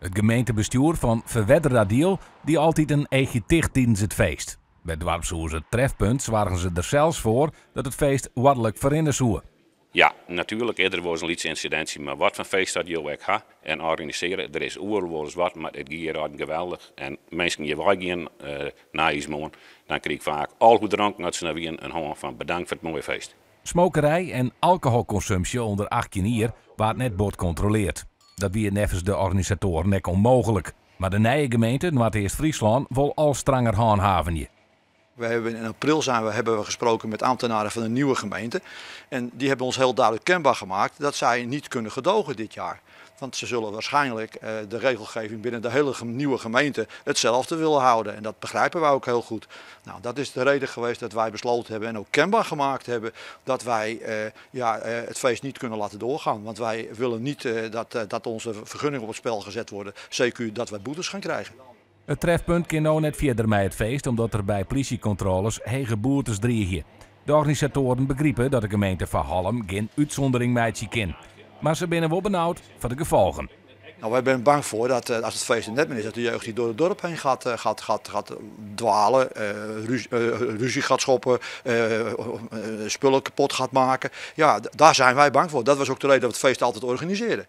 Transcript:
It gemeentebestjoer fan Ferwerderadiel die altyd in eachje ticht tidens it feest. By doarpshûs It Trefpunt soargen se der sels foar dat it feest oarderlik ferrinne soe. Ja, natuerlik is der wolris in lyts ynsidentsje, mar wat foar feest dat jo ek ha en organisearje, der is oeral wolris wat, mar it gie hjir altyd geweldich. En minsken hjir weigean nei ús moarn, dan krige ik faak al hoe dronken as se no wienen in hân fan bedankt foar it moaie feest. Smokerij en alkoholkonsumpsje ûnder 18 jier waard net bot kontroleard. Dat wie neffens de organisatoaren ek ûnmooglik. Mar de nije gemeente Noardeast-Fryslân wol al stranger hânhavenje. We hebben in april zijn we, hebben we gesproken met ambtenaren van de nieuwe gemeente. En die hebben ons heel duidelijk kenbaar gemaakt dat zij niet kunnen gedogen dit jaar. Want ze zullen waarschijnlijk de regelgeving binnen de hele nieuwe gemeente hetzelfde willen houden. En dat begrijpen wij ook heel goed. Nou, dat is de reden geweest dat wij besloten hebben en ook kenbaar gemaakt hebben dat wij ja, het feest niet kunnen laten doorgaan. Want wij willen niet dat onze vergunning op het spel gezet wordt, CQ dat wij boetes gaan krijgen. It Trefpunt kin no net fierder mei it feest omdat der by plysjekontrôles hege boetes driigje. De organisatoaren begripe dat de gemeente fan Hallum gjin útsûndering meitsje kin. Mar se binne wol benaud foar de gefolgen. Nou, wij zijn bang voor dat als het feest er net meer is, dat de jeugd hier door het dorp heen gaat dwalen, ruzie gaat schoppen, spullen kapot gaat maken. Ja, daar zijn wij bang voor. Dat was ook de reden dat we het feest altijd organiseerden.